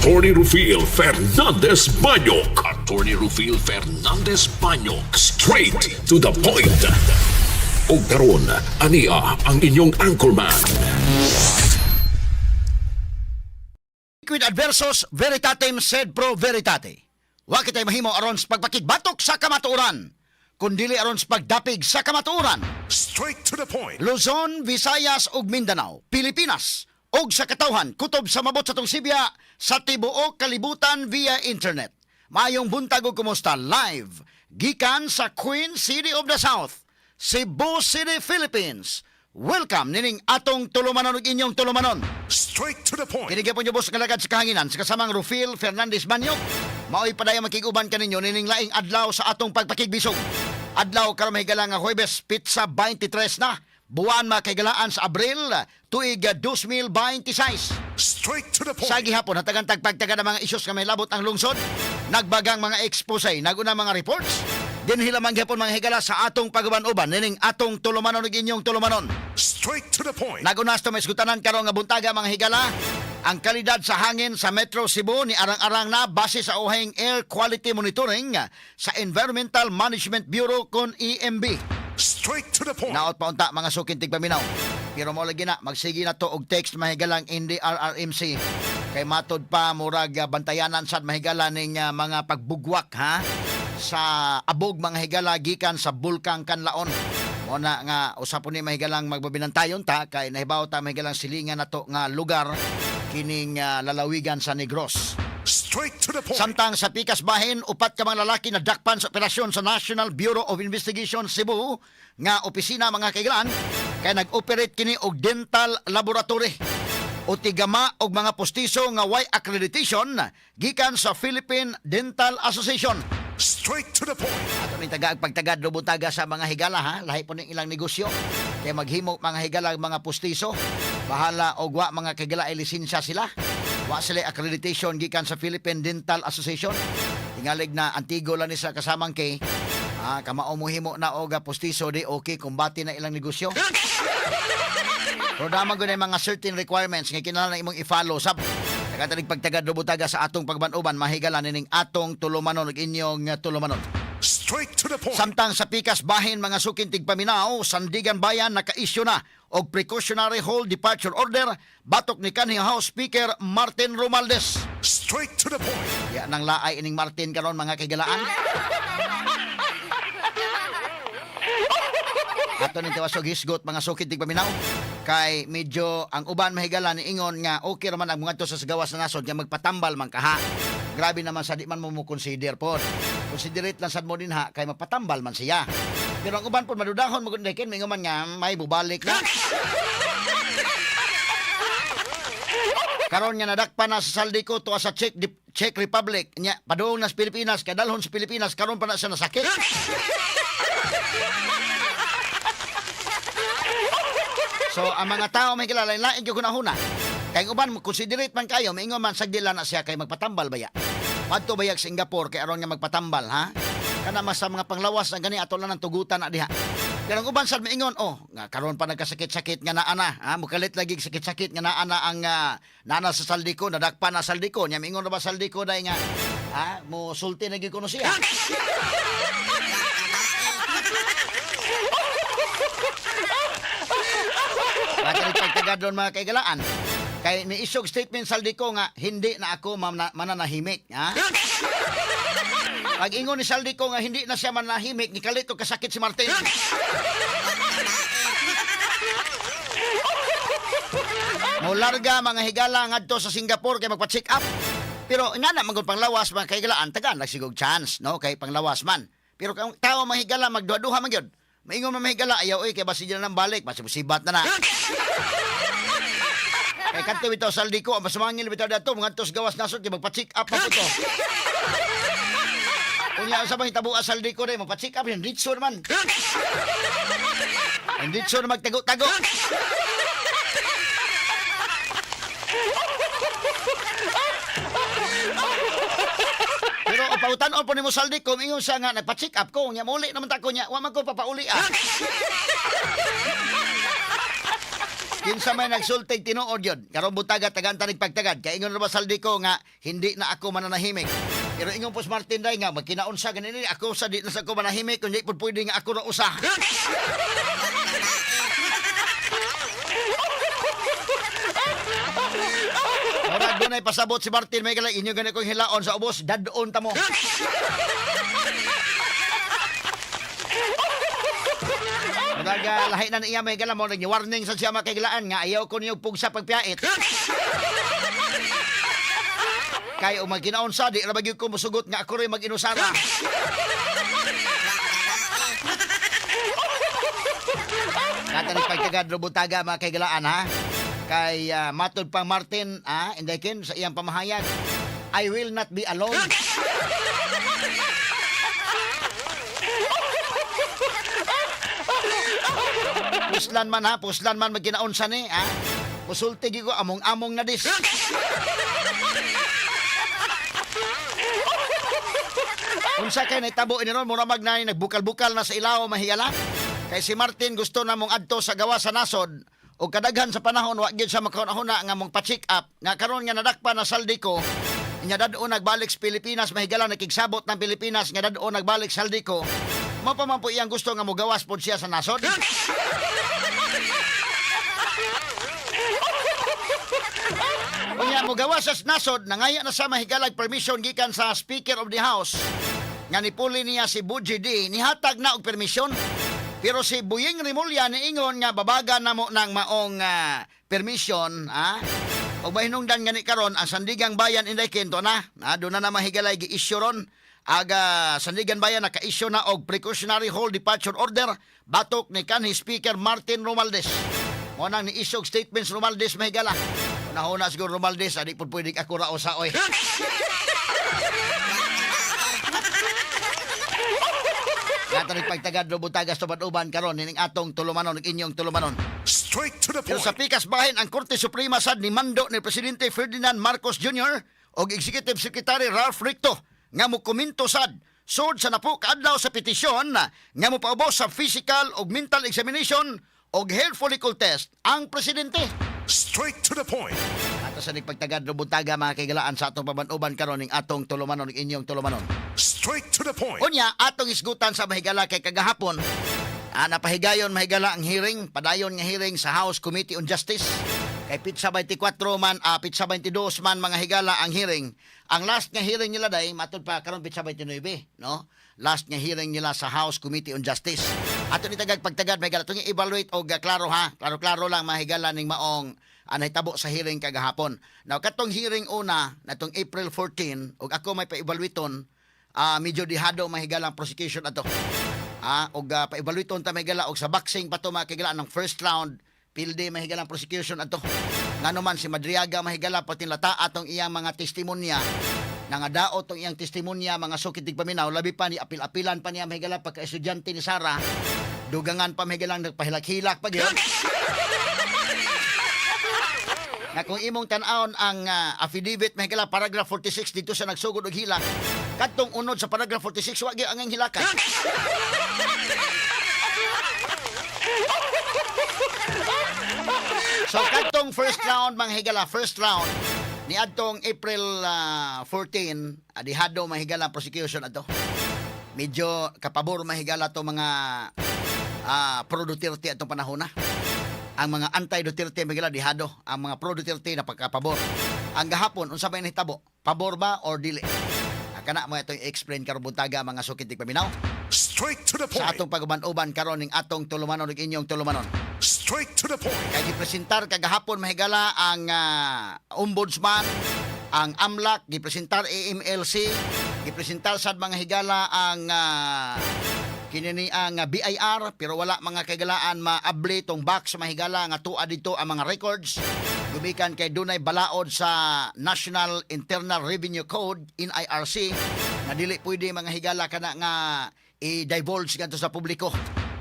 Attorney Rufil Fernandez Banyok. Attorney Rufil Fernandez Banyok. Straight to the point. Og karon, ania ang inyong anchorman. Liquid adversus veritatem sed pro veritate. Wa kitay mahimo aron sa pagpakigbatok sa kamatuoran, kundili aron sa pagdapig sa kamatuoran. Straight to the point. Luzon, Visayas ug Mindanao, Pilipinas ug sa katawhan kutob sa mabot sa tong sibya sa tibuok kalibutan via internet. Maayong buntag ug kumusta live gikan sa Queen City of the South, Cebu City, Philippines. Welcome nining atong tulumanon ug inyong tulumanon. Straight to the point. Kini gyapon yung boss nga lagad sa kahanginan sa kasamang Rufil Fernandez Banyok. Maoy padayong makig-uban kaninyo nining laing adlaw sa atong pagpakigbisog. Adlaw karon, mahigala nga Huwebes, petsa 23 na buwan, makaigalaan, sa Abril, tuig 2026. Straight to the Sa gihapon, hatagan tagpagtaga ng mga isyos nga may labot ang lungsod, nagbagang mga expose, naguna mga reports, dinhi lamang gihapon, mga higala, sa atong paguban-uban nining atong tulumanon ug inyong tulumanon. Straight to the point. Nagunas to may isgutanan karon nga buntaga, mga higala. Ang kalidad sa hangin sa Metro Cebu ni arang-arang na base sa uhing Air Quality Monitoring sa Environmental Management Bureau kon EMB. Straight to the point. Naot pa unta, mga suking tigpaminaw. Pero mo lagi na magsige na to og text, mahigalang NDRRMC. Kay matod pa murag bantayanan sad, mahigala, ning mga pagbugwak ha sa abog, mga higala, gikan sa Bulkang Kanlaon. Mo na nga usa po ni, mahigalang, magbabinantayon ta kay nahibaw ta, mahigalang, silingan nato nga lugar kining lalawigan sa Negros. Straight to the point. Samtang sa pikas bahin, upat ka mga lalaki na dakpan sa operasyon sa National Bureau of Investigation Cebu nga opisina, mga kaigalaan, kay nag-operate kini og dental laboratory o tigama og mga postiso nga way accreditation gikan sa Philippine Dental Association. Straight to the point. Ato ning tagaag pagtagad lubutaga sa mga higala ha, lahi po ning ilang negosyo. Kay maghimo, mga higala, ang mga postiso. Bahala og wa, mga kigala, ay lisensya sila. Wa sila accreditation gikan sa Philippine Dental Association. Tingalig na antigo lang ni sa kasamang kay kamao mo himo na og postiso di okay kumbati na ilang negosyo. Pero daman ko na yung mga certain requirements nga kinahanglan imong i-follow sab. Nagatanig pagtagad lubutaga sa atong pagban-uban, mahigala, nining atong tulumanon ug inyong tulumanon. Straight to the point. Samtang sa pikas bahin, mga suking tigpaminaw, Sandigan Bayan naka-issue na og precautionary hold departure order batok ni kanhing House Speaker Martin Romualdez. Straight to the point. Ya nang laay ining Martin karon, mga kaigalaan. Ato ning tiwasog hisgot, mga sukid tigpaminaw, kay medyo ang uban, mahigala, ni ingon nga okay raman ang mga sa gawas na nasod nga magpatambal man kaha. Grabe naman sa di man mo mo consider pod. Considerate lang sad mo din ha kay magpatambal man siya. Pero ang uban pod madudahon mo gud kin mingon man nga may bubalik na. Karon nga nadakpan na sa Zaldy Co tuwa sa Czech Republic nya padung na sa Pilipinas kay dalhon sa Pilipinas, karon pa na siya nasakit. So ang mga tao may kilala lain gyud hunahuna. Kay ang uban mo considerate man kayo, maingon man sagdi lang na siya kay magpatambal baya. Padto bayag Singapore kay aron nga magpatambal ha. Kana mas sa mga panglawas na gani ato lang ang tugutan na diha. Pero ang uban sad maingon, oh, nga karon pa nagkasakit-sakit nga naa na, ha, mukalit lagi sakit-sakit nga naa na ang naa na sa Zaldy Co, nadakpan na Zaldy Co. Nya maingon na ba Zaldy Co dai nga ha, mo sulti na gyud kuno siya. Bakit pagtagad doon, mga kaigalaan? Kay ni isog statement Zaldy Co nga hindi na ako mananahimik, ha? Pag ingon ni Zaldy Co nga hindi na siya mananahimik, ni kalit og kasakit si Martin. Molarga, mga higala, ngadto sa Singapore kay magpa-check up. Pero nga na man gud panglawas, mga kaigalaan, tagaan nagsigog chance, no, kay panglawas man. Pero kung tao, mga higala, magduha-duha man gyud. Maingon man, mga higala, ayaw oy kay basi na nang balik, basi musibat na na. Kay kadto bitaw Zaldy Co, mas mangil bitaw dato mga sa gawas nasod kay magpa-check up pa po to. Unya sa mahitabo Zaldy Co dai magpa-check up yan ritso naman. Ang ritso na magtago-tago. Pero pautan-on po nimo Zaldy Co, ingon siya nga nagpa-check up ko, nya muli naman ta ko nya, wa man ko papauli ah. Kinsa may nagsultig tinuod yun. Karon buntaga, tagaan tanig pagtagad. Kay ingon ba Zaldy Co nga hindi na ako mananahimik. Pero ingon po si Martin day nga magkinaunsa ganini ako sa di na sa ko manahimik kun di pud pwede nga ako ra usa. Murag dunay pasabot si Martin may galay inyo gani kong hilaon sa ubos dadon ta mo. Murag lahi na niya may gala mo nag warning sa siya makaigilaan nga ayaw ko niyo pugsa pagpiyait. Kay og magkinaunsa di ra ba gyud ko mosugot nga ako rin mag-inusara. Katanig pagkagad buntaga mga kaigalaan ha. Kay matod pang Martin ha, indekin sa iyang pamahayag. I will not be alone. Puslan man ha, puslan man magkinaunsa ni ha. Musulti gyud ko among-among na dis. Unsa kay nahitabo ini ron mura mag na nagbukal-bukal na sa ilaw mahigala. Kay si Martin gusto na mong adto sa gawa sa nasod o kadaghan sa panahon wa gyud siya makahuna nga mong pa-check up nga karon nga nadakpa na Zaldy Co nya dad-on nagbalik sa Pilipinas mahigala nakigsabot ng Pilipinas nga dad-on nagbalik sa Zaldy Co mao pa man po iyang gusto nga mogawas pod siya sa nasod. Unya mogawas sa nasod nangaya na sa mahigalag permission gikan sa Speaker of the House nga nipuli niya si Bojie Dy nihatag na og permisyon. Pero si Boying Remulla niingon nga babaga na mo ng maong permission ha. Og mahinungdan gani karon ang Sandigang Bayan inday kento na, na doon na na mahigalay gi-issue ron aga Sandigan Bayan naka-issue na og precautionary hold departure order batok ni kanhi Speaker Martin Romualdez. Mo nang ni-issue og statements Romualdez mahigala. Una-una siguro Romualdez, adi pud pwede ako ra usa oy. Katanig pagtagad buntaga sa uban karon nining atong tulumanon ug inyong tulumanon. Straight to the Pero point. sa pikas bahin ang Korte Suprema sad ni mando ni Presidente Ferdinand Marcos Jr. og Executive Secretary Ralph Recto nga mokomento sad sud sa napo kaadlaw sa petisyon nga mopaubos sa physical ug mental examination og hair follicle test ang presidente. Straight to the point. Ato sa nagpagtagad buntaga mga kaigalaan sa atong paban-uban karon ning atong tulumanon ug inyong tulumanon. Straight to the point. Unya, atong isgutan sa mahigala kay kagahapon, napahigayon mahigala ang hearing, padayon nga hearing sa House Committee on Justice. Kay pitsa 24 man, pitsa 22 man mga higala ang hearing. Ang last nga hearing nila day, matud pa karon pitsa 29, no? Last nga hearing nila sa House Committee on Justice. Ato ni tagag pagtagad mahigala itong evaluate og klaro ha, klaro-klaro lang mahigala ning maong nahitabo sa hearing kagahapon. Now katong hearing una natong April 14 og ako may pa-evaluaton medyo dihado mahigala ang prosecution ato. Og pa-evaluaton ta mahigala og sa boxing pa to mga kigala ng first round pilde mahigala ang prosecution ato. Ngano man si Madriaga mahigala pati lata atong iyang mga testimonya nangadaot tong iyang testimonya mga sukit paminaw labi pa ni apil-apilan pa niya mahigala pagka estudyante ni Sara dugangan pa mahigala nagpahilak-hilak pa gyud. Na kung imong tan-awon ang affidavit mahigala paragraph 46 dito sa nagsugod og hilak kadtong unod sa paragraph 46 wa gyud ang hilakan. So kadtong first round mga higala, first round niadtong April 14, adihado mahigala ang prosecution ato. Medyo kapabor mahigala to mga pro Duterte atong panahon na. Ang mga anti-Duterte mahigala dihado, ang mga pro Duterte na pagkapabor. Ang gahapon unsa may nahitabo? Pabor ba or dili? Kana mo itong i-explain karon buntaga mga sukit paminaw Straight to the sa point. atong paguban-uban karon ning atong tulumanon ug inyong tulumanon. Straight to the point. Kay gipresentar kagahapon mahigala ang ombudsman, ang AMLAC, gipresentar AMLC, gipresentar sad mga higala ang kinini ang BIR pero wala mga kaigalaan maabli tong box mahigala nga tuwa dito ang mga records gumikan kay dunay balaod sa National Internal Revenue Code NIRC na dili pwede mga higala kana nga i-divulge ngadto sa publiko.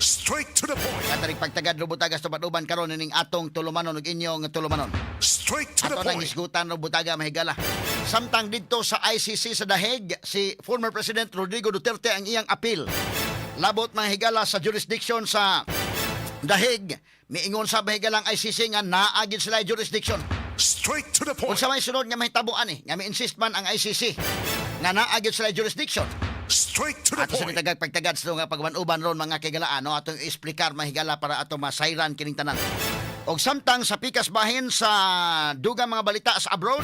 Straight to the point. Katarik pagtagad buntaga sa uban karon ining atong tulumanon ug inyong tulumanon. Straight to the Ato nang point. isgutan og butaga mahigala. Samtang didto sa ICC sa Daheg, si former President Rodrigo Duterte ang iyang appeal. Labot mga higala sa jurisdiction sa Dahig, miingon sa bahigalang ICC nga naa gyud sila jurisdiction. Straight to the point. Unsa may sunod nga mahitabo ani nga mi-insist man ang ICC nga naa gyud sila jurisdiction? Straight to the Ato sa point. nitagag pagtagad sa nga pagwan-uban ron, mga kaigalaan, no, atong i-explicar mahigala para ato masayran kining tanan. Og samtang sa pikas bahin sa dugang mga balita sa abroad,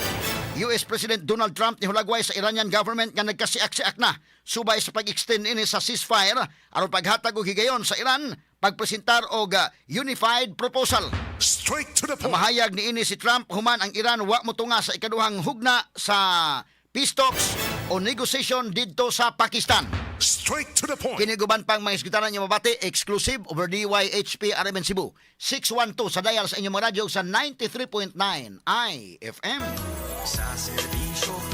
US President Donald Trump nihulagway sa Iranian government nga nagkasiak-siak na subay sa pag-extend ini sa ceasefire aron paghatag og higayon sa Iran pagpresentar og unified proposal. Straight to the point. Mahayag niini si Trump human ang Iran wa motunga sa ikaduhang hugna sa peace talks o negotiation didto sa Pakistan. Straight to the point. Kini uban pang mga isgutanan niyo mabati exclusive over DYHP RMN Cebu 612 sa dial sa inyong mga radyo sa 93.9 IFM. Sa serbisyo.